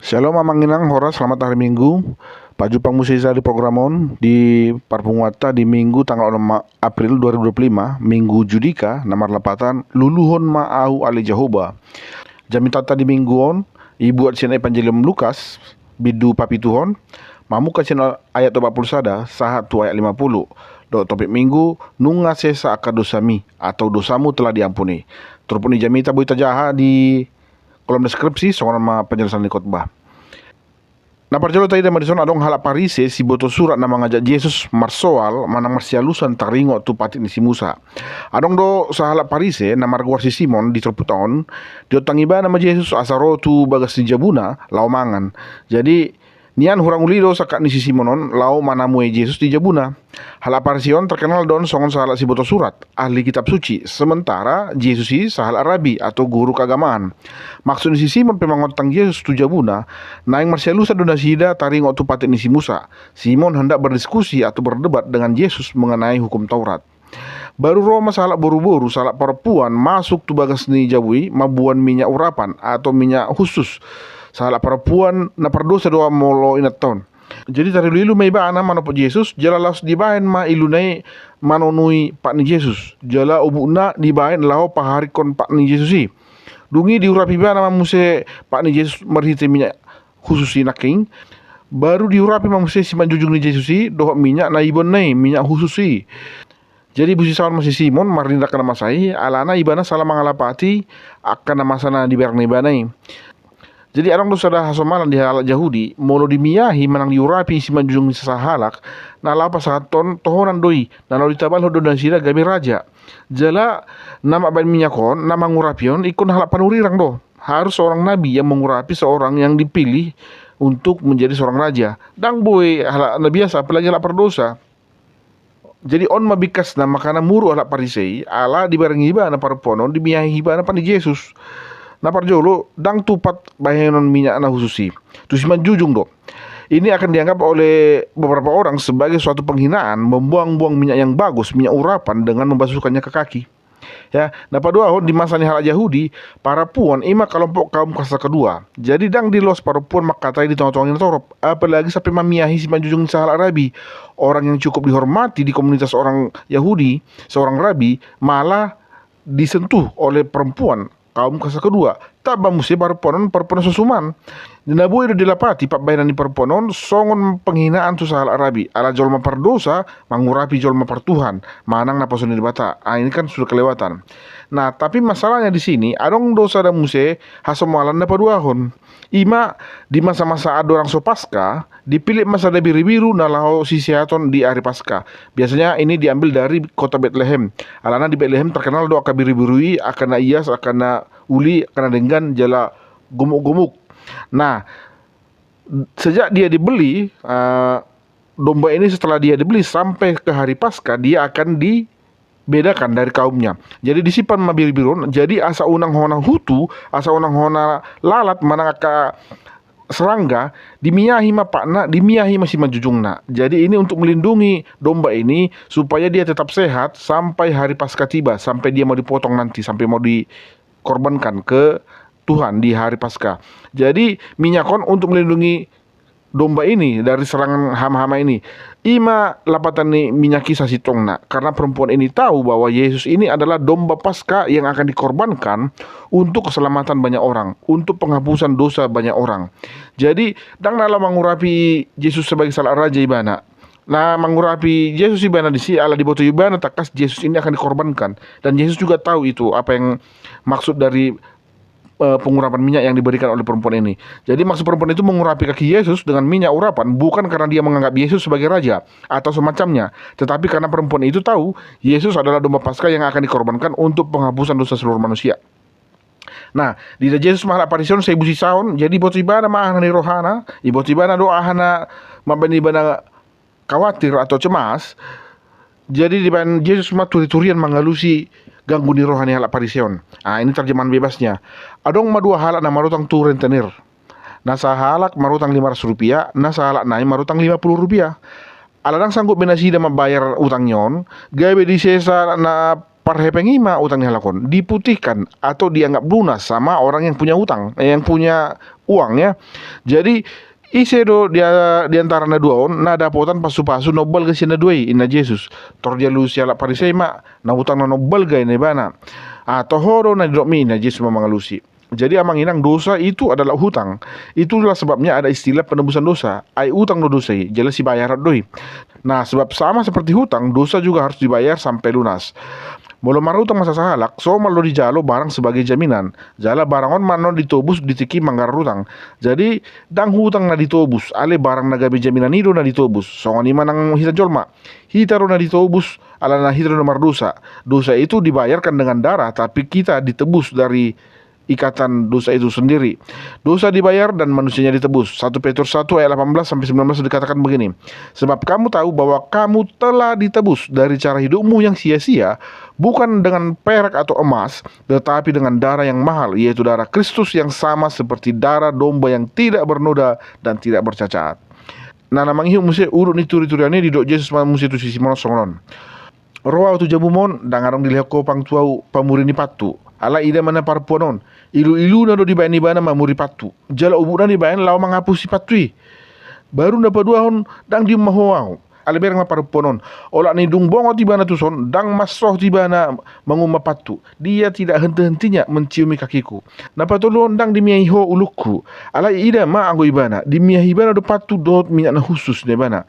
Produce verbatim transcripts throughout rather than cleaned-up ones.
Shalom amang inang, horas, selamat hari Minggu. Pajumpang muse di program on di parpunguanta di Minggu tanggal onom April dua ribu dua puluh lima, Minggu Judika, na marlapatan Luluhon ma Ahu ale Jahowa. Jamitanta di Minggu on ibuat sian Evangelium Lukas, bindu papituhon, mamungka sian ayat opat pulu sada sahat tu ayat lima pulu. Dohot topik Minggu, nunga sesa angka dosami atau dosamu telah diampuni. Turpuk ni jamita boi tajaha di kolom deskripsi, songon on ma penjelasan ni khotbah. Na parjolo taida ma dison, adong halak Parise siboto surat na mangajak Jesus marsoal manang marsialusan taringot tu patik ni si Musa. Adong do sahalak Parise na margoar si Simon di turpukta on, diontang ibana ma Jesus asa ro tu bagas ni jabuna laho mangan. Jadi nian hurang uli do sangkap ni si Simon on laho manamue Jesus di jabuna. Halak Parise on terkenal do on songon sahalak siboto surat, ahli kitab suci, sementara Jesus i sahalak rabi atau guru keagamaan. Maksud ni si Simon pe mangontang Jesus tu jabuna, naeng marsialusan do nasida taringot tu patik ni si Musa. Simon hendak berdiskusi atau berdebat dengan Jesus mengenai hukum Taurat. Baru ro ma sahalak boruboru, sahalak parompuan masuk tu bagas ni jabu i mamboan minyak urapan atau minyak khusus. Sahalak parompuan na pardosa do molo inanta on. Jadi tariluilu ma ibana manopot Jesus, jala laos dibaen ma iluna i manonui pat ni Jesus, jala obukna dibaen laho paharikkon pat ni Jesus i. Dung i diurap ibana ma muse pat ni Jesus marhite minyak khusus i nangkin. Baru diurapi ma muse simanjujung ni Jesus i dohot minyak na iboanna i, minyak khusus i. Jadi busisaon ma si Simon marnida angka na masa i, alana ibana salah mangalapati angka na masa na dibereng ibana i. Jadi adong do sada hasomalan di halak Jahudi, molo dimiahi manang diurapi simanjujung ni sasahalak, na laho pasahathon tohonan do i, na laho ditabalhon do nasida gabe raja. Jala na mambaen minyak on, na mangurapi on ingkon halak panurirang do. Harus seorang nabi yang mengurapi seorang yang dipilih untuk menjadi seorang raja. Ndang boi halak na biasa, apalagi halak pardosa. Jadi on ma bingkasna mangkana muru halak Parise i, ala dibarengi ibana parompuan on dimiahi ibana pat ni Jesus. Na parjolo, ndang tupat bahenon minyak na khusus i. Tu simanjujung do. Ini akan dianggap oleh beberapa orang sebagai suatu penghinaan, membuang-buang minyak yang bagus, minyak urapan, dengan membasuhkannya ke kaki. Ya, na paduahon, di masa ni halak Jahudi, parompuan i ma kelompok kaum kasta kedua. Jadi ndang dilos parompuan mangkatai di tongatonga ni natorop, apalagi sampe mamiahi simanjujung ni sahalak rabi. Orang yang cukup dihormati di komunitas orang Yahudi, seorang rabi, malah disentuh oleh perempuan kaum kasta kedua. Tamba muse parompuan on parompuan na so suman. Na boi do dilapati pambahenan ni parompuan on songon penghinaan tu sahalak rabi, ala jolma pardosa mangurapi jolma partuhan manang naposo ni Debata. Ah, ini kan sudah kelewatan. Nah, tapi masalahnya di sini, adong do sada muse hasomalan na paduahon. I ma, di masa-masa andorang so Paska, dipillit ma sada birubiru na laho sisehaton di ari Paska. Biasanya ini diambil dari kota Betlehem. Alana di Betlehem terkenal do angka birubiru i, angka na ias, angka na uli, angka na denggan, jala gomuk-gomuk. Nah, sejak dia dibeli, eh, domba ini setelah dia dibeli sampai ke hari Paska, dia akan dibedakan dari kaumnya. Jadi disimpan ma birubiru on, jadi asa unang hona hutu, asa unang hona lalat manang angka serangga, dimiahi ma patna, dimiahi ma simanjujungna. Jadi ini untuk melindungi domba ini supaya dia tetap sehat sampai hari Paska tiba, sampai dia mau dipotong nanti, sampai mau dikorbankan ke Tuhan di hari Paska. Jadi minyak on untuk melindungi domba ini dari serangan hama-hama ini. I ma lapatan ni minyak i sasintongna, karena perempuan ini tahu bahwa Yesus ini adalah domba Paskah yang akan dikorbankan untuk keselamatan banyak orang, untuk penghapusan dosa banyak orang. Jadi, ndang na laho mangurapi Jesus sebagai sahalak raja ibana. Na mangurapi Jesus ibana disi ala diboto ibana tangkas Jesus ini akan dikorbankan. Dan Jesus juga tahu itu, apa yang maksud dari eh, pengurapan minyak yang diberikan oleh perempuan ini. Jadi maksud perempuan itu mengurapi kaki Yesus dengan minyak urapan bukan karena dia menganggap Yesus sebagai raja atau semacamnya, tetapi karena perempuan itu tahu Yesus adalah domba Paskah yang akan dikorbankan untuk penghapusan dosa seluruh manusia. Nah, diida Jesus ma halak Parise on sai busisaon, jadi diboto ibana ma aha na nirohana, diboto ibana do aha na mambaen ibana khawatir atau cemas. Jadi dibaen Jesus ma turiturian mangalusi ganggu ni roha ni halak Parise on. Ah, ini terjemahan bebasnya. Adong ma dua halak na marutang tu rentenir. Na sahalak marutang lima ratus rupiah, na sahalak nai marutang lima puluh rupiah. Ala ndang sanggup be nasida mambayar utangna on, gabe disesa na parhepeng i ma utang ni halak on, diputihkan atau dianggap lunas sama orang yang punya utang, eh, yang punya uang, ya. Jadi, ise do di, di antara na dua on na dapotan pasu-pasu na umbalga sian na dua i, ninna Jesus. Tor dialusi halak Parisei ma, na hutangna na umbalga, ninna ibana. Ah, toho do na nidokmi, ninna Jesus ma mangalusi. Jadi, amang inang, dosa itu adalah hutang. Itulah sebabnya ada istilah penebusan dosa. Ai utang do dosa i, jala sibayaran do i. Nah, sebab sama seperti hutang, dosa juga harus dibayar sampai lunas. Molo marhutang ma sasahalak, somal do dijalo barang sebagai jaminan. Jala barang on ma annon ditobus di tingki manggarar hutang. Jadi, ndang hutang na ditobus, alai barang na gabe jaminan i do na ditobus. Songon i ma nang hita jolma. Hita do na ditobus, alana hita do na mardosa. Dosa itu dibayarkan dengan darah, tapi kita ditebus dari ikatan dosa itu sendiri. Dosa dibayar dan manusianya ditebus. Satu Petrus satu ayat delapan belas sampai sembilan belas dikatakan begini, "Sebab kamu tahu bahwa kamu telah ditebus dari cara hidupmu yang sia-sia, bukan dengan perak atau emas, tetapi dengan darah yang mahal, yaitu darah Kristus yang sama seperti darah domba yang tidak bernoda dan tidak bercacat." Nah, na mangihut muse udut ni turi-turian i, didok Jesus ma muse tu si Simon songon on, "Ro ahu tu jabum on, ndang adong dilehon ho pang tu ahu pamuri ni pantu." Alai ida ma na parompuan on, ilu-iluna do dibaen ibana mamuri pantu. Jala ubukna dibaen laho mangapusi pantu i. Baru na paduahon, ndang diumma ho ahu. Alai bereng ma parompuan on, olat ni dung bongot ibana tuson, ndang mansohot ibana mangumma pantu. Dia tidak henti-hentinya menciumi kakiku. Na patoluhon, ndang dimiahi ho ulungku. Alai ida ma anggo ibana, dimiahi ibana do pantu dohot minyak na hushus, ninna ibana.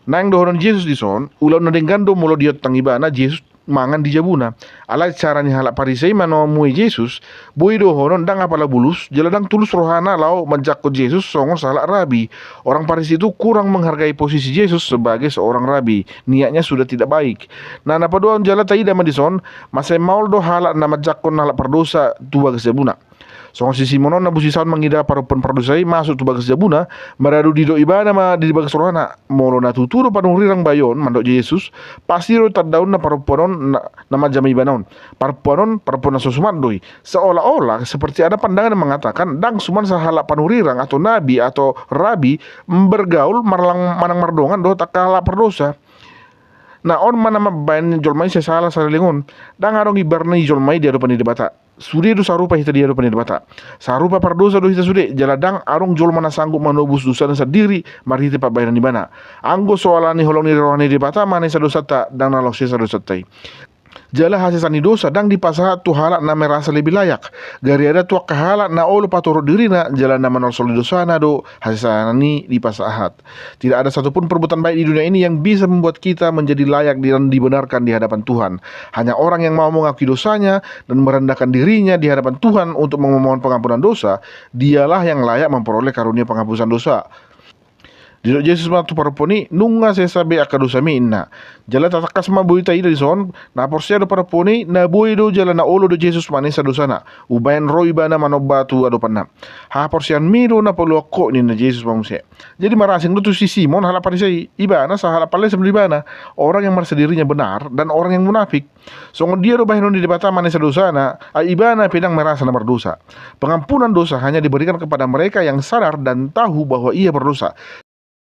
Naeng dohonon Jesus dison, ulaon na denggan do molo diontang ibana Jesus mangan di jabuna. Alai cara ni halak Parisei manamuhai Jesus, boi dohonon ndang apala bulus, jala ndang tulus rohana laho manjangkon Jesus songon sahalak rabi. Orang Parisei itu kurang menghargai posisi Jesus sebagai seorang rabi. Niatnya sudah tidak baik. Nah, na paduahon jala taida ma dison, mansai maol do halak na manjangkon halak pardosa tu bagas jabuna. Songon si Simon on na busisaon mangida parompuan pardosa i masuk tu bagas jabuna, maradu didok ibana ma di bagas rohana, molo na tutu do panurirang bayo on, mandok Jesus, pasti do tandaonna parompuan on na, na manjama ibana on. Parompuan on, parompuan na so suman do i. Seolah-olah seperti ada pandangan yang mengatakan, ndang suman sahalak panurirang atau nabi atau rabi bergaul marlang-, manang mardongan dohot angka halak pardosa. Nah, on ma na mambaen jolma i sai sala saleleng on. Ndang adong imbar ni jolma i di adopan ni Debata. Sude do sarupa hita di adopan ni Debata. Sarupa pardosa do hita sude, jala ndang adong jolma na sanggup manobus dosana sandiri marhite pambahenan ibana. Anggo so alani holong ni roha ni Debata manesa dosanta, ndang na laos sesa dosanta i. Jala hasesaan ni dosa ndang dipasahat tu halak na merasa lebih layak. Gariada tu angka halak na olo patorop dirina, jala na manolsoli dosana do hasesaan i dipasahat. Tidak ada satupun perbuatan baik di dunia ini yang bisa membuat kita menjadi layak dan dibenarkan di hadapan Tuhan. Hanya orang yang mau mengakui dosanya dan merendahkan dirinya di hadapan Tuhan untuk memohon pengampunan dosa, dialah yang layak memperoleh karunia penghapusan dosa. Didok Jesus ma tu parompuan i, "Nunga sesa be angka dosami," ninna. Jala tatangkas ma boi taida dison, na porsea do parompuan i, na boi do jala na olo do Jesus manesa dosana, umbahen ro ibana manomba tu adopanna. "Haporseaonmi do na paluahon ho," ninna Jesus ma muse. Jadi marasing do tu si Simon halak Parisei, ibana sahalak pallesem do ibana, orang yang merasa dirinya benar dan orang yang munafik. Songon dia do bahenon ni Debata manesa dosana, ai ibana pe ndang merasa na mardosa. Pengampunan dosa hanya diberikan kepada mereka yang sadar dan tahu bahwa ia berdosa.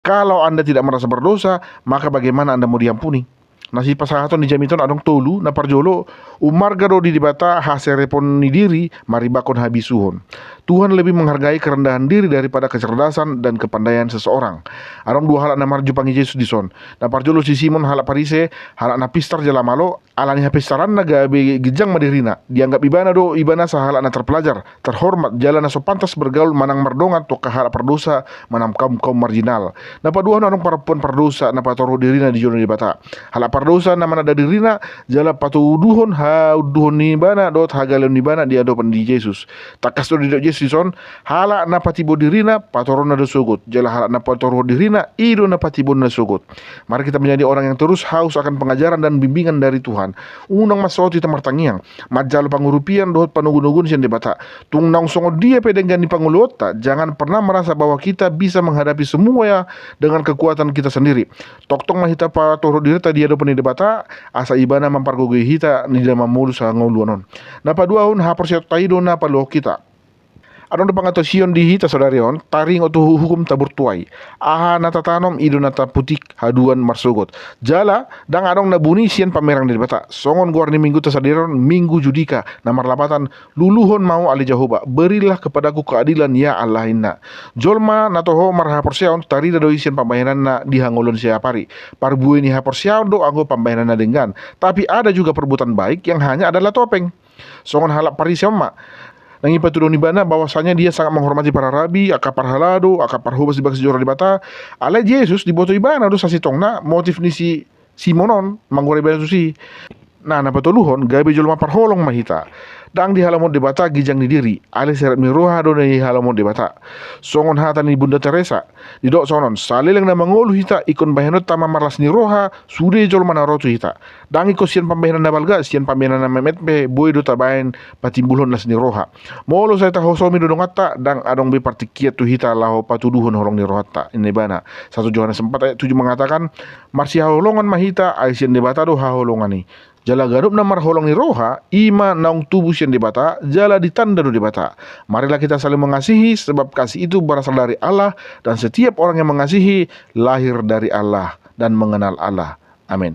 Kalau Anda tidak merasa berdosa, maka bagaimana Anda mau diampuni? Na sipasahaton ni jamita on adong tolu, na parjolo, umarga do di Debata haserepon ni diri, marimbangkon habisuhon. Tuhan lebih menghargai kerendahan diri daripada kecerdasan dan kepandaian seseorang. Adong dua halak na marjumpangi Jesus dison. Na parjolo si Simon halak Parise, halak na pistar jala malo, alani hapistaranna gabe ginjang ma dirina. Dianggap ibana do ibana sahalak na terpelajar, terhormat, jala na so pantas bergaul manang mardongan tu angka halak pardosa manang kaum-kaum marginal. Na paduahon adong parompuan pardosa na patorop dirina di jolo ni Debata. Halak pardosa na mananda dirina, jala patuduhon haunduhon ni ibana dohot hagaleon ni ibana di adopan ni Jesus. Tangkas do didok Jesus dison, halak na patimbon dirina, patoronna do sogot, jala halak na patoruhon dirina, i do na patimbonna sogot. Mari kita menjadi orang yang terus haus akan pengajaran dan bimbingan dari Tuhan. Unang mansohot hita martangiang, manjalo pangurupion dohot panogunoguon sian Debata. Tung naung songon dia pe denggan ni pangoluonta, jangan pernah merasa bahwa kita bisa menghadapi semua dengan kekuatan kita sendiri. Tongtong ma hita patorop dirita di adopan ni Debata, asa ibana mampargogoi hita di na mamolus hangoluan on. Na paduahon, haporseaonta i do na paluahon hita. Adong do pangantusion di hita sadari on, taringot tu hukum taburtuai. Aha na tatanom i do na taputik haduan marsogot. Jala, ndang adong na buni sian pamerang ni Debata. Songon goar ni mingguta sadari on, Minggu Judika, na marlapatan, luluhon ma Ho ale Jahowa, berilah kepadaku keadilan ya Allah inna. Jolma na toho marhaporseaon tarida do i sian pambahenanna di hangoluan siapari. Parbue ni haporseaon do anggo pambahenanna denggan. Tapi ada juga perbuatan baik yang hanya adalah topeng. Songon halak Parisi on ma. Nang i patudahon ibana bahwasanya dia sangat menghormati para rabi, angka parhalado, angka parhobas di bagas joro Debata. Alai Jesus diboto ibana do sasintongna motif ni si Simon on manggoari ibana tusi. Nah, na patoluhon, gabe jolma parholong ma hita. Ndang dihalomohon Debata ginjang ni diri, alai sirap ni roha do na dihalomohon Debata. Songon hata ni Bunda Teresa, didok songon on, saleleng na mangolu hita, ingkon bahenonta ma marlas ni roha, sude jolma na ro tu hita. Ndang ingkon sian pambahenan na balga, sian pambahenan na metmet pe, boi do tabahen patimbulhon las ni roha. Molo sai tahosomi do donganta, ndang adong be partingkian tu hita laho patuduhon holong ni rohanta, ninna ibana. Satu Johannes empat ayat tujuh mengatakan, marsihaholongan ma hita, ai sian Debata do haholongan i. Jala ganup na marholong ni roha, i ma naung tubu sian Debata, jala ditanda do Debata. Marilah kita saling mengasihi, sebab kasih itu berasal dari Allah, dan setiap orang yang mengasihi lahir dari Allah dan mengenal Allah. Amin.